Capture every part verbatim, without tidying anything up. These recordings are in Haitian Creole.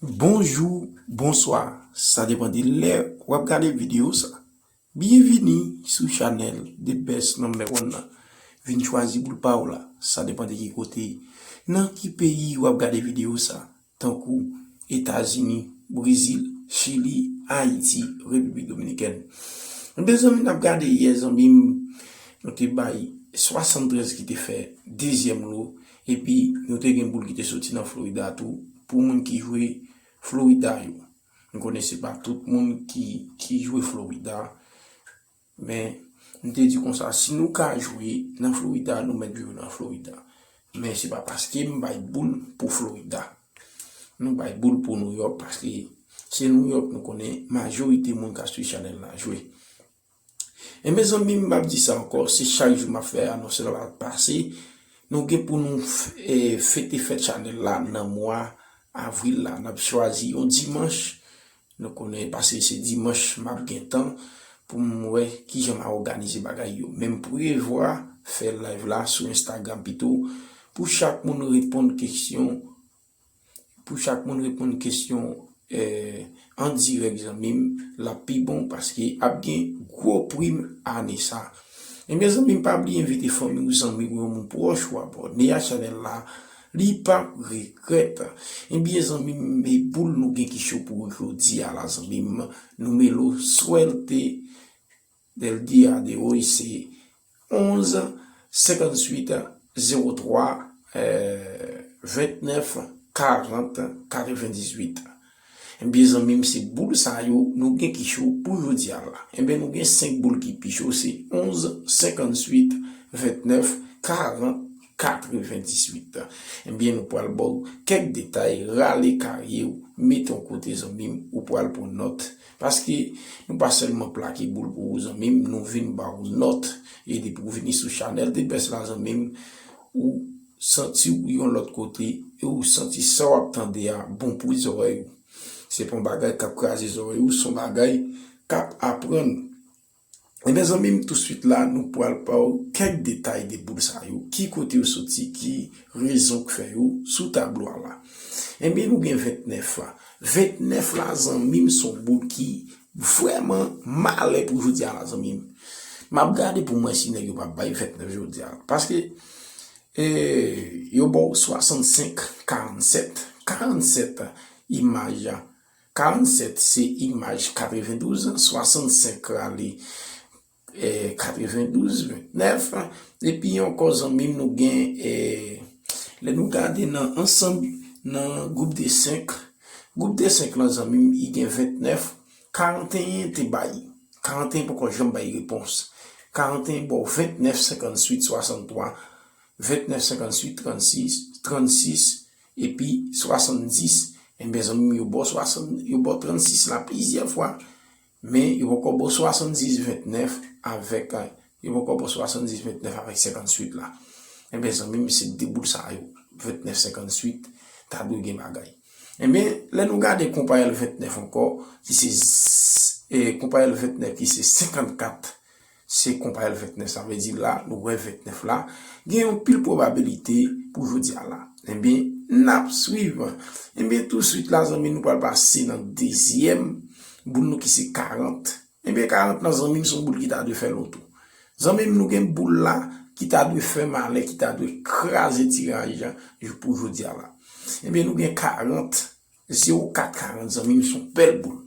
Bonjou, bonswa, sa depann de lè w ap gade videyo sa. Byenvini sou chanèl The Best Number One nan. Vin chwazi boul pa w la, sa depann de ki kote, nan ki peyi w ap gade videyo sa, tankou Etazini, Brezil, Chili, Ayiti, Repiblik Dominikèn. Mezanmi, n ap gade yè, zanmi m, nou te bay swasanntrèz ki te fè dezyèm lo, epi nou te gen boul ki te soti nan Florida tou, pou moun ki jwe Florida yo. M konnen se pa tout moun ki, ki jwe Florida, men m te di konsa, si nou ka jwe nan Florida, nou mèt jwe nan Florida. Men se pa paske m bay boul pou Florida. Nou bay boul pou New York, paske se New York nou konnen majorite moun k ap swiv chanèl la jwe. Enben, zanmi m, m ap di sa ankò, se chak jou m ap fè anons la pase. Nou gen pou nou f-, e, fete fèt chanèl la nan mwa avril la. N ap chwazi yon dimanch. Nou konnen pase se dimanch m ap gen tan pou m wè kijan m a òganize bagay yo. Men m prevwa fè live la sou Instagram pito pou chak moun reponn kesyon, pou chak moun reponn kesyon, eh, an dirèk, zanmi m, l ap pi bon paske ap gen gwo prim ane sa. Ebyen, zanmi m, pa bliye envite fanmi w, zanmi w, yon moun pwòch ou abòne a chanèl la. Li p ap regrèt. Ebyen, zanmi m, e boul nou gen ki cho pou jodi a la, zanmi m. Numero suerte del día de hoy se onz, senkantuit, zewo twa, eh, ventnèf, karant, katrevendizuit. Ebyen, zanmi m, se boul sa yo nou gen ki cho pou jodi a la. Ebyen, nou gen senk boul ki pi cho, se onz, senkantuit, ventnèf, karant, katrevendizuit. Ebyen, nou pral ba w kèk detay, rale karye w, mete yon kote, zanmi m, ou pral pran nòt. Paske nou pa sèlman plake boul pou ou, zanmi m, nou vin ba w nòt. E depi w vini sou chanèl The Best la, zanmi m, ou santi w yon lòt kote, e ou santi sa w ap tande a bon pou zòrèy ou. Se pa yon bagay k ap kraze zòrèy ou, se yon bagay k ap aprann. Ebyen, zanmi m, tousuit la, nou pral ba w kèk detay de boul sa yo, ki kote yo soti, ki rezon k fè yo sou tablo a la. Ebyen, nou gen ventnèf la. Ventnèf la, zanmi m, se yon boul ki vrèman malè pou jodi a la, zanmi m. M ap gade pou m wè si nèg yo p ap bay ventnèf jodi a la. Paske, e, yo ba w swasannsenk, karannsèt. Karannsèt imaj, karannsèt se imaj katrevendouz, swasannsenk rale, eh, katrevendouz, ventnèf. Epi ankò, zanmi m, nou gen, eh, lè nou gade nan ansanm, nan gwoup de senk, gwoup de senk lan, zanmi m, li gen ventnèf, karanteyen te bay. Karanteyen poko janm bay repons. Karanteyen ba w ventnèf, senkantuit, swasanntwa, ventnèf, senkantuit, trannsis, trannsis, epi swasanndis. Ebyen, zanmi m, yo ba w swasann, yo ba w trannsis la plizyè fwa, men yo poko ba w swasanndis ventnèf avèk, yo poko ba w swasanndis ventnèf avèk senkantuit la. Ebyen, zanmi m, se de boul sa yo, ventnèf, senkantuit, ta dwe gen bagay. Ebyen, lè nou gade konpayèl ventnèf ankò, ki se, eh, konpayèl ventnèf ki se senkannkat, se konpayèl ventnèf, sa vle di la, nou wè ventnèf la, gen yon pil pwobabilite pou jodi a la. Ebyen, n ap swiv. Ebyen, tousuit la, zanmi, nou pral pase nan dezyèm boul nou ki se karant. Ebyen, karant lan, zanmi m, se yon boul ki ta dwe fè loto. Zanmi m, nou gen boul la ki ta dwe fè malè, ki ta dwe kraze tiraj pou jodi a la. Ebyen, nou gen karant, zewo kat karant, zanmi m, se yon bèl boul.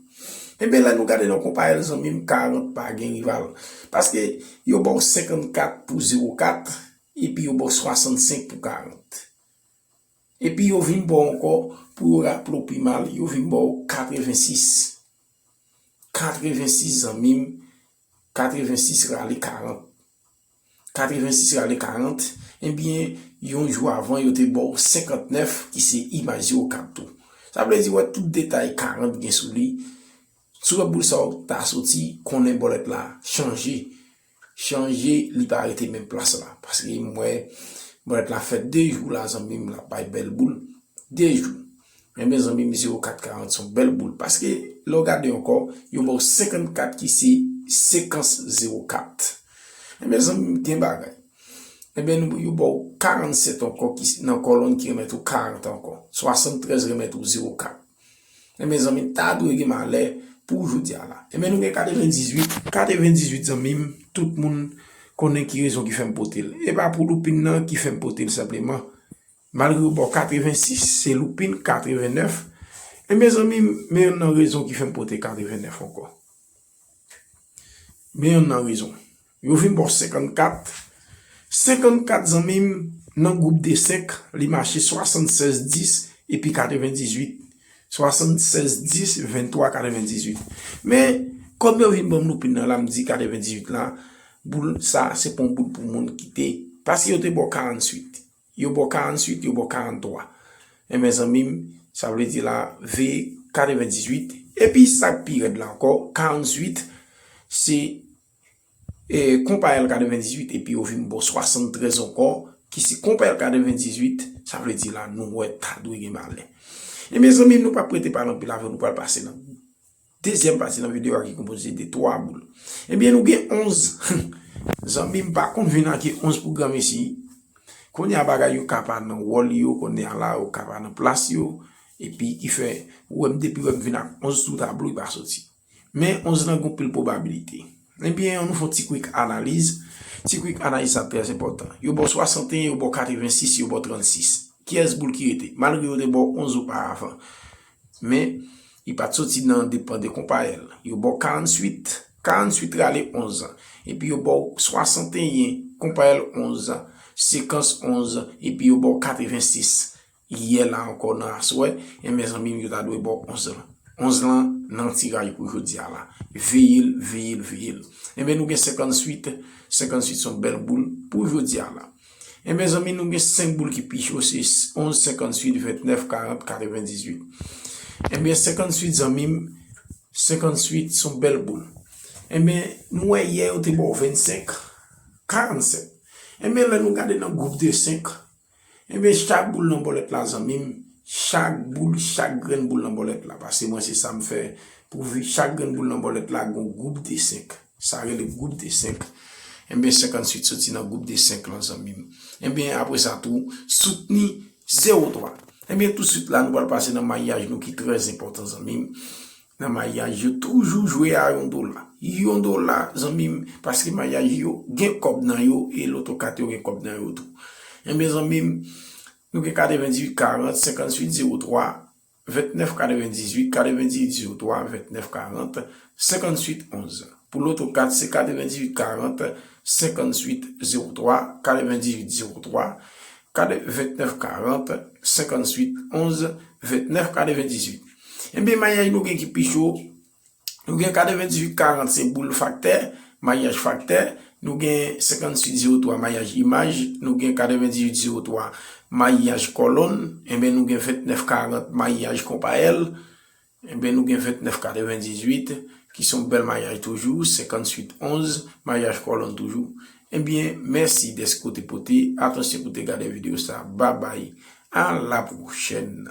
Ebyen, lè nou gade nan konpayèl, zanmi m, karant pa gen rival. Paske yo ba w senkannkat pou zewo kat, epi yo ba w swasannsenk pou karant. Epi yo vin ba w ankò, pou yo raple w pi mal, yo vin ba w katrevensis. Katrevensis, zanmi m, katrevensis rale karant. Katrevensis rale karant, ebyen, yon jou avan, yo te ba w senkantnèf, ki se imaj zewo kat tou. Sa vle di, wè, tout detay karant gen sou li. Si w wè boul sa w ta soti, konnen bòlèt la chanje. Chanje, li pa rete menm plas la. Paske m wè bòlèt la fè de jou la, zanmi m, l ap bay bèl boul. De jou. Ebyen, zanmi m, zewo kat karant se yon bèl boul. Paske lè w gade ankò, yo ba w senkannkat ki se sekans zewo kat. Ebyen, zanmi m, gen bagay. Ebyen, nou, yo ba w karannsèt ankò ki se nan kòlòn ki remèt ou karant ankò. Swasanntrèz remèt ou zewo kat. Ebyen, zanmi m, ta dwe gen malè pou jodi a la. Ebyen, nou gen katrevendizuit. Katrevendizuit, zanmi m, tout moun konnen ki rezon ki fè m pote l. E pa pou loupin nan ki fè m pote l senpleman. Malgre yo ba w katrevensis, se loupin katrevennèf. Ebyen, zanmi m, men youn nan rezon ki fè m pote katrevennèf ankò. Men youn nan rezon. Yo vin ba w senkannkat. Senkannkat, zanmi m, nan gwoup de senk, li mache swasannsèz dis epi katrevendizuit. Swasannsèz dis, venntwa, katrevendizuit. Men, kòm yo vin ban m loupin nan la, m di katrevendizuit la, boul sa, se pa yon boul pou moun kite. Paske yo te ba w karantuit. Yo ba w karantuit, yo ba w karanntwa. Ebyen, zanmi m, sa vle di la, veye katrevendizuit. Epi sa k pi rèd la ankò, karantuit, se, e, konpayèl katrevendizuit, epi yo vin ba w swasanntrèz ankò, ki se konpayèl katrevendizuit, sa vle di la, nou wè ta dwe gen malè. Ebyen, zanmi m, nou p ap rete pale anpil avè w, nou pral pase nan dezyèm pati nan videyo a ki konpoze de twa boul. Ebyen, nou gen onz. Zanmi m pa konn vin ak onz pou granmesi. Kounye a bagay yo ka pa nan wòl yo, kounye a la yo ka pa nan plas yo. Epi ki fè, ou wè m depi wè m vin ak onz sou tablo, li pa soti. Men onz lan gon pil pwobabilite. Ebyen, ann nou fè yon ti kwik analiz. Ti kwik analiz sa trè enpòtan. Yo ba w swasanteyen, yo ba w katrevensis, yo ba w trannsis. Kiyès boul ki rete? Malgre yo te ba w onz oparavan. Men, li pa t soti nan depan de konpayèl. Yo ba w karantuit, karantuit rale onz. Epi yo ba w swasanteyen, konpayèl onz, sekans onz, epi yo ba w katrevensis. Yè la ankò nan aswè, ebyen zanmi m, yo ta dwe ba w onz lan. Onz lan nan tiraj pou jodi a la. Veye l, veye l, veye l. Ebyen nou gen senkanntuit, senkanntuit se yon bèl boul pou jodi a la. Ebyen zanmi, nou gen senk boul ki pi cho, se onz, senkanntuit, ventnèf, karant, katrevendizuit. Ebyen senkanntuit zanmi m, senkanntuit se yon bèl boul. Ebyen nou wè yè yo te ba w vennsenk, karannsèt. Ebyen lè nou gade nan gwoup de senk, Ebyen, chak boul nan bòlèt la, zanmi m, chak boul, chak grenn boul nan bòlèt la, paske mwen se sa m fè pou vi, chak grenn boul nan bòlèt la, gon gwoup de senk. Sa rele gwoup de senk. Ebyen, senkanntuit soti nan gwoup de senk lan, zanmi m. Ebyen, apre sa tou, soutni zewo twa. Ebyen, tousuit la, nou pral pase nan mayaj nou ki trè enpòtan, zanmi m. Nan mayaj, yo toujou jwe a yon dola. Yon dola, zanmi m, paske mayaj yo gen kòb nan yo, e loto kat yo gen kòb nan yo tou. Ebyen, zanmi m, nou gen katrevendizuit karant, senkanntuit zewo twa, ventnèf katrevendizuit, katrevendizuit zewo twa, ventnèf karant, senkanntuit onz. Pou loto kat, se katrevendizuit karant, senkanntuit zewo twa, katrevendizuit zewo twa, ventnèf karant, senkanntuit onz, ventnèf katrevendizuit. Ebyen, mayaj nou gen ki pi cho, nou gen katrevendizuit karant, se boul faktè, mayaj faktè, nou gen senkanntuit zewo twa, mayaj imaj, nou gen katrevendizuit zewo twa, mayaj kòlonn, ebyen, nou gen ventnèf karant, mayaj konpayèl, Ebyen, nou gen ventnèf katrevendizuit, ki se yon bèl mayaj toujou, senkanntuit onz, mayaj kòlonn toujou. Ebyen, mèsi dèske w te pote atansyon pou te gade videyo sa. Babay, a la pwochèn.